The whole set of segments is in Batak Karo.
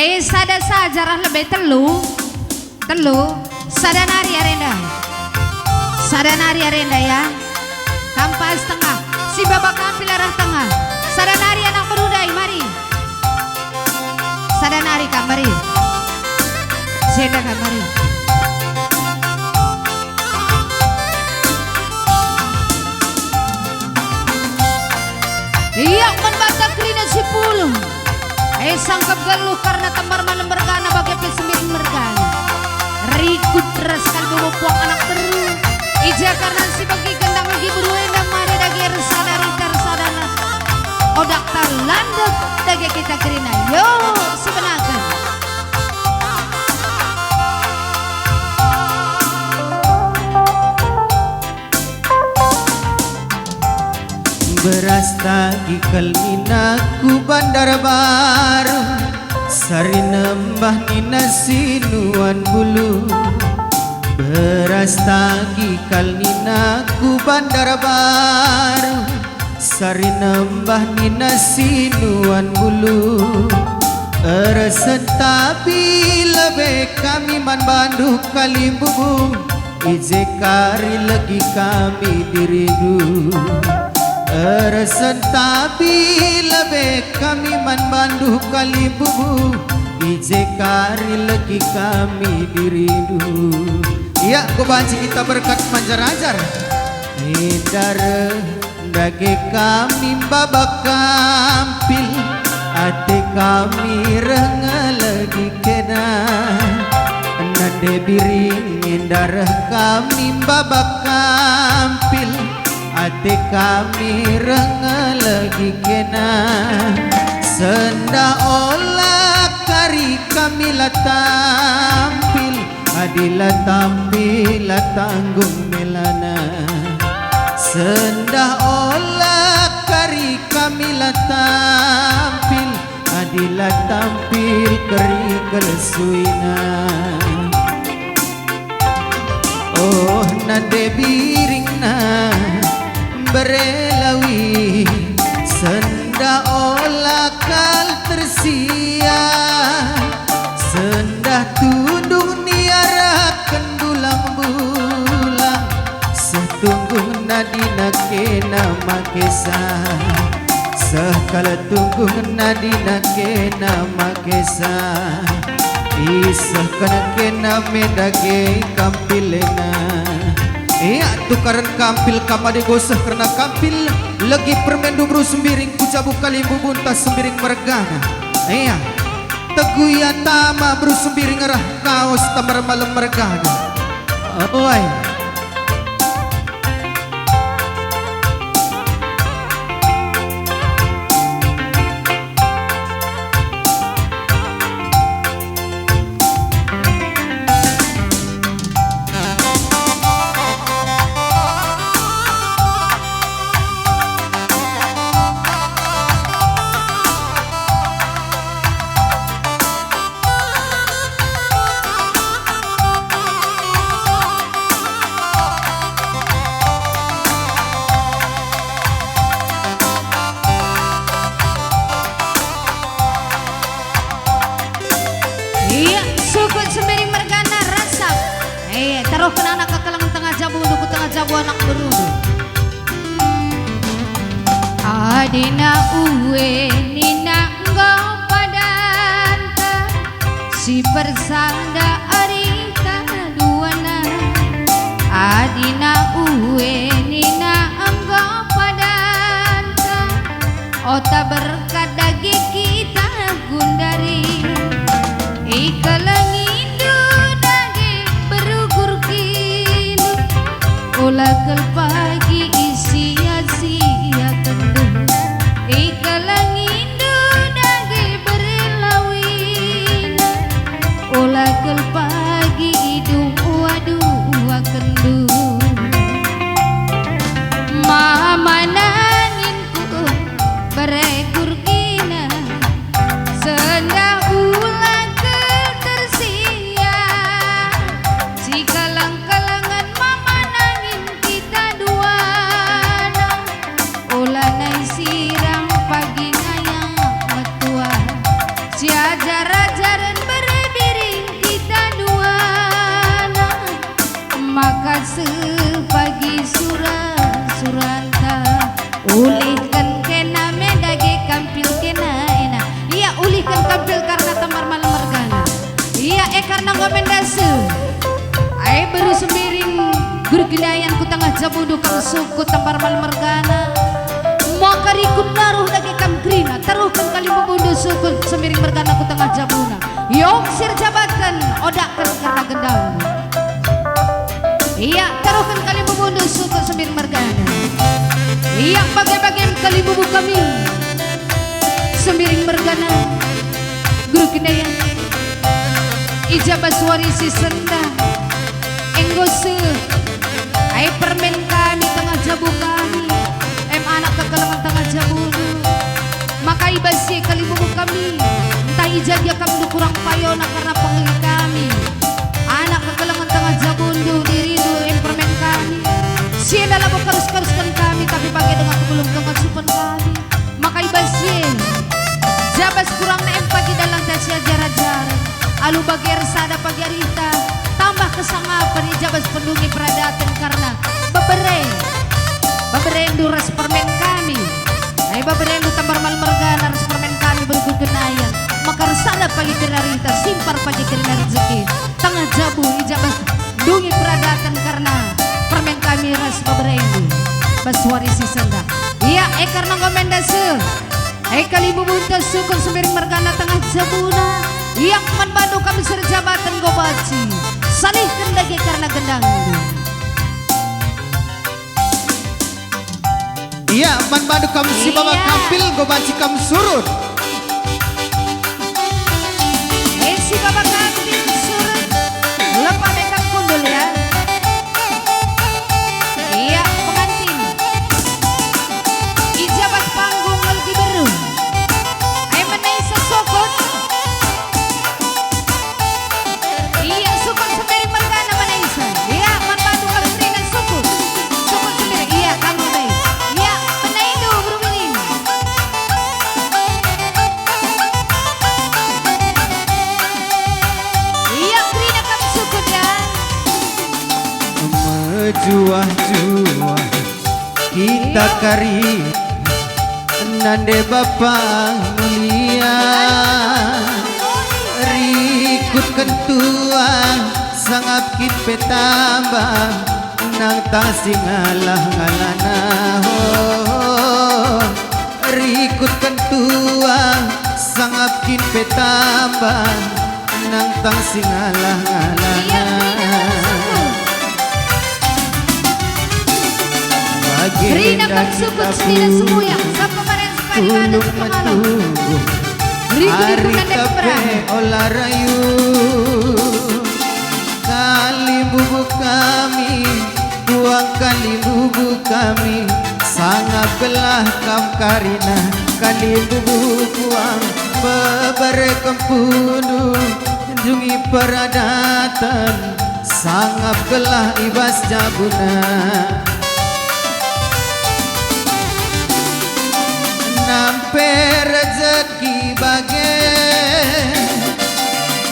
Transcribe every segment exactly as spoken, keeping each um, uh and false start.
Eh, sada saja reh lebe telu. Telu. Sada nari arenda. Sada nari arenda ya. Kam pas tengah. Si baba kampil arah tengah. Sada nari anak beru ndai, mari. Sada nari kam mari. Jenda kam mari. Ia man banta kerina si pulung. Eh, sangkep geluh kerna tembar malem mergana bage pe sembiring mergana. Rikut ras kal bebo puang anak beru. I ja kerna si bagi gendang legi beru enda mari dage ersada rita ersada odak ta landek dage kita kerina. Yo, sibenaken. Beras tagi kal nina ku Bandarbaru, sari nembah nina si nuan bulu. Beras tagi kal nina ku Bandarbaru, sari nembah nina si nuan bulu. Ersentabi lebe kami man bandu kalimbubu. I je kari legi kami dirindu. Ersentabi lebe kami man bandu kalimbubu. I je kari legi kami dirindu. Ia, ku banci kita berkat manjar-ajar. Enda reh Dage kami mbaba kampil, ate kami reh ngelegi kena. Nande biring enda reh kami mbaba kampil, ate kami reh ngelegi kena. Sendah ola kari kami la tampil, adi la tampil la tanggung melana. Sendah ola kari kami la tampil, adi la tampil kerikel suina. Oh, nande biringna bere lawi, sendah ola kal tersia, sendah tundung niaraken bulang-bulang, seh tunggung nadina kena makesa, seh kal tunggung nadina kena makesa. Isehken kena me dage kampilna. Ia, tukaren kampil kam adi goseh kerna kampil, legi permenndu beru Sembiring ku jabu kalimbubu ntah Sembiring mergana. Ia, tegu ia tama beru Sembiring arah kaos tambar malem mergana. Oi. Ia, sukut Sembiring mergana rasap. Ia, taruhken anak kekelengen tengah jabu, ku tengah jabu anak berundu. Adina ue nina enggo padanta, si persada ari kaduana. Adina ue nina enggo padanta, ota berkat dage kita gundari. Ikelengindu dage berugur kindu, ola kal pagi isia-siakenndu. Ikelengindu dage bere lawina, ola kal pagi idung ua-duakenndu. Mama nangin ku bere gurgina, Raja-raja ren bere biring kita duana, maka sepagi sura-suranta. Ulihken kena me dage kampil kena ena. Ia ulihken kampil karena Tambar Malem mergana. Ia e karena enggo mendase. Ai beru Sembiring, Guru Kinayan ku tengah jabundu kam sukut Tambar Malem mergana. Maka rikut naruh dage kam kerina, taruhken kalimbubundu sukut Sembiring mergana ku tengah jabuna. Yong sir jabatken, odakken kerna gendangmu. Ia, taruhken kalimbubundu sukut Sembiring mergana. Ia, bage-bagen kalimbubu kami. Sembiring mergana, Guru Kinayan. I jabas wari si sendah, enggo seh. Ai permen kami tengah jabu kami, em anak kekelengen tengah jabundu. Maka i bas si e kalimbubu kami, ntah i ja gia kam ndu kurang payona kerna penggelik kami. Anak kekelengen tengah jabundu, dirindu, em permen kami. Si enda labo karus-karusken kami, tapi bage denga kebelum kengasupen kami. Maka i bas si e, jabas kurangna em pagi dalanta si ajar-ajaren. Alu bage ersada pagi arihta, tambah kesangapen i jabas pendungi peradaten karna bebere. Beberendu ras permen kami. Ai beberendu Tambar Malem mergana ras permen kami bergu kenayan. Maka ersada pagi kerina arihta, simpar pagi kerina rezeki. Tengah jabu i jabas dungi peradaten karna permen kami ras beberendu. Bas wari si sendah. Ia, e karna enggo mendase. E kalimbubunta sukut Sembiring mergana tengah jabuna. Ia man bandu kami sir jabatken enggo banci. Salihken dage karna gendangndu. Ia, man bandu kam si baba Iya. kampil, enggo banci kam surut. Eh, si baba kampil surut. Lepak me kam kundul, ya. Ia, pengantin. I jabas panggung ngelgi beru. Ai menesa sukut. Ia, sukut Sembiring mergana menesa. Ia, man bandu kam kerina sukut. Sukut Sembiring. Ia, kam menai. Ia, menai tu, Bro Willy. Ia, kerina kam sukut, ya. Mejuah-juah kita kari, nande bapa mulia, rikutken tuah sangap kin pe tambah, nang tah si ngalah-ngalana, ho, ho. Rikutken tuah sangap kin pe tambah, nang tah si ngalah-ngalana. Bage Rina enda kan sukut kita sumuyang, sapa maren sekali ulung mana metubuh. Riku-riku ari nande kape pemberang. Ola rayu. Kalimbubu kami, puang kalimbubu kami, sangap gelah kam karina kalimbubu puang, bebere kempundu, jungi peradaten, sangap gelah i bas jabuna. Nampe rezeki bage,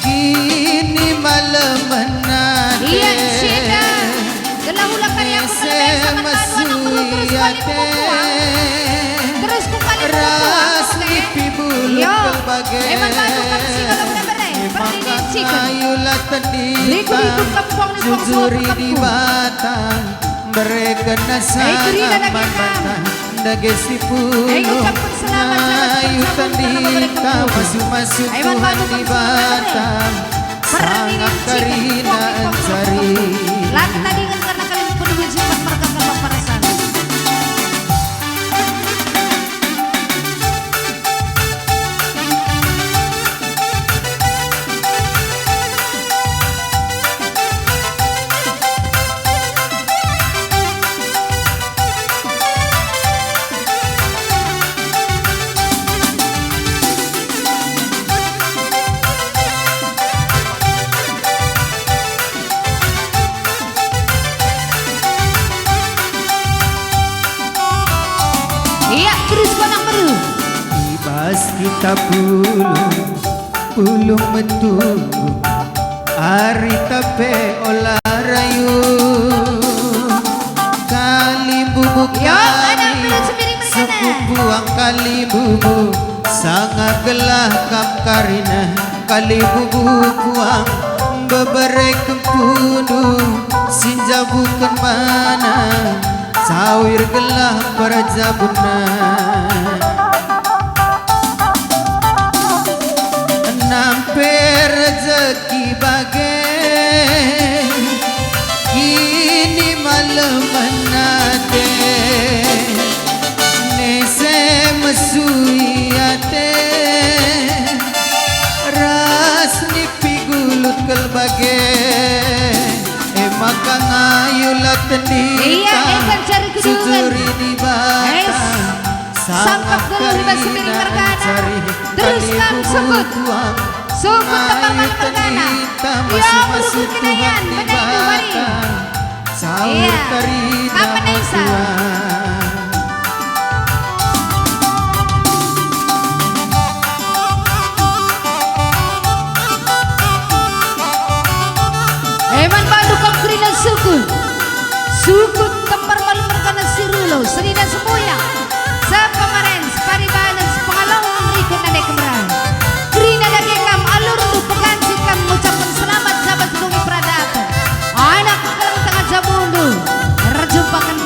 kini malemen ate. Ia si enda, gelah ula kari aku ese peleben sama kadu anak mesui beru terus ate. Kali pemukuan. Terus ku kali pemukuan, ras oke. Lipi bulu Yo. Kel bage. Eman batu kami si kalau benar-benar. Maka perninin chicken. Ayulah tendita, riku-riku kempong ni jujuri kempong. Dibata. Mereken nasa aman banta dage si pulung. Ayu tendita masu-masu Tuhan Dibata, sangap karina encari. Lagi tadi kan karena kalian penuh jimat mereka kalau perasaan. Ia, terus panang beru. I bas kita pulung, Pulung metunggung, arita pe ola rayu. Kalimbubung Yo, anak kami, Perut Sembiring merkana. Sekupuang kalimbubung, sanga gelah kam karina. Kalimbubung puang, mbebere kempundu, si njabuken mana, sawir gelah perjabunna. Nampe rejeki bage, kini malemen ate, nese mesui ate, ras nipi gulut kal bage, e maka ngayulah tendita, Iya, e kan cari kedungan. Sujuri Dibata. Es. Sangkap geluh i bas Sembiring merkana. Terus kam sukut. Sukut teman merkana. Ia merugur kenayan, benaindu mari. Iya. Kam menesa. Eman bandu kam kerina sukut. Sukut temper malu merkana si rulo, senina semuya. Sepemaren, separibanen, sepengalongen rikut nande kemeren. Kerina dage kam, alurndu, pegansi kam, ngucapken selamat sabat si bongi peradaten. Anak keleng tengah jabundu, erjumpaken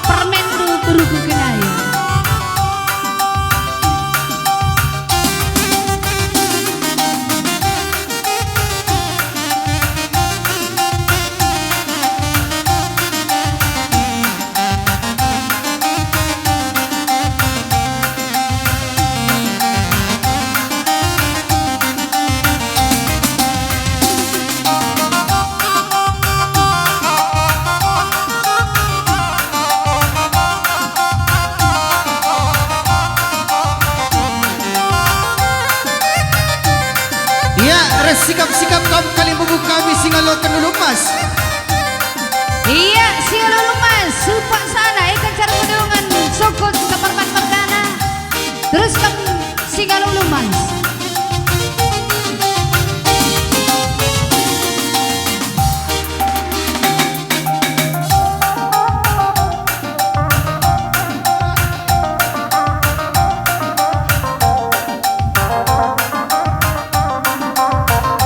permenndu beruku kenayan. Ia, ras sikap-sikap kaum kalimbubu kami si ngaloken ulu emas. Ia, si ngalo ulu emas, supak sana, ikan cara pedungan, sukut, seperman merkana. Terus kam si ngalo ulu emas.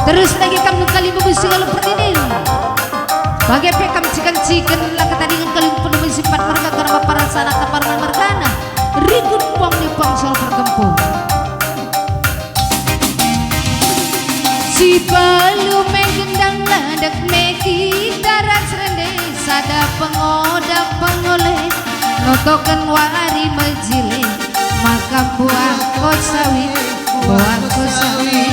Terus dage kam nungkali mebus si ngalo perdinin. Bage pe kam ciken-ciken la ketadingen kalimbubu si empat merga karma parasana taparman mergana. Rikut puang ni puang solo perkempung. Si palu me gendang ledek me kita ras rende sada pengoda pengole notoken wari mejile maka buah ko sawi, buah ko sawi.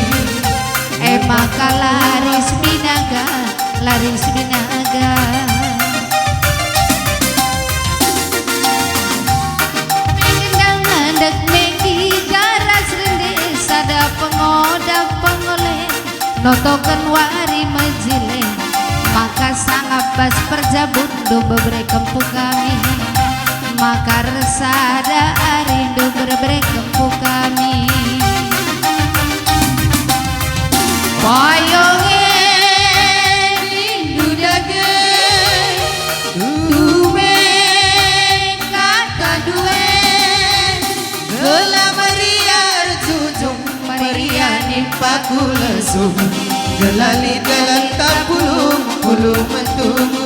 E maka laris binaga, laris binaga. Gendang ledek me kita ras rende sada pengoda pengole notoken wari mejile maka sangap bas perjabun domba bere kempu kami. Maka ersada ari domba bere kempu kami. Payo e nindu dage, tume kata due, gelah meriah erjujung, meriah nimpaku lesu. Gelah lit dalan tapulung, pulung mentugu.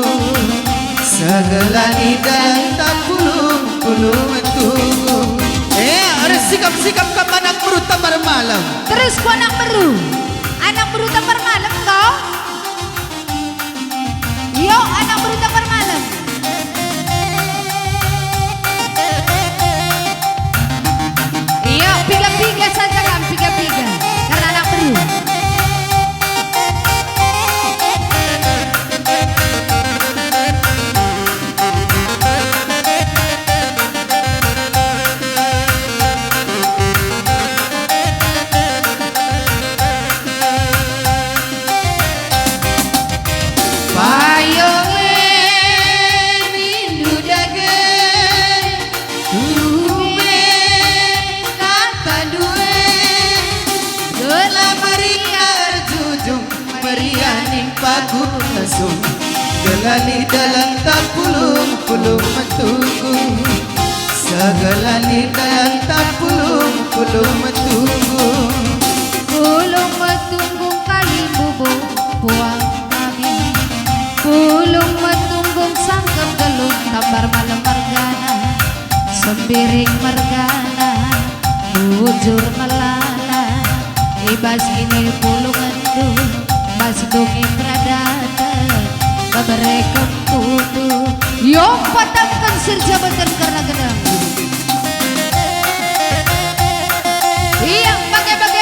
Segelah lit dalan tapulung, pulung mentugu. Eh, ersikap-sikap kam anak beru tambar malam. Terus ku anak beru. Anak beru tambar malam, ko? Yo, anak beru tambar malam. Yo, piga-piga saja kam, piga-piga. Karena anak beru. Payo e Ning paku mesung, gelani dalan tapulung-pulung metunggung. Segelani dalan tapulung-pulung metunggung. Pulung metunggung kalimbubu puang kami. Pulung metunggung sangkep geluh tambar malem mergana. Sembiring mergana, bujur melala, i bas ini pulungenndu, bas dungi peradaten, bebereken putu. Yo, patamken sirjabaten kerna gendang. Ia, bage-bage.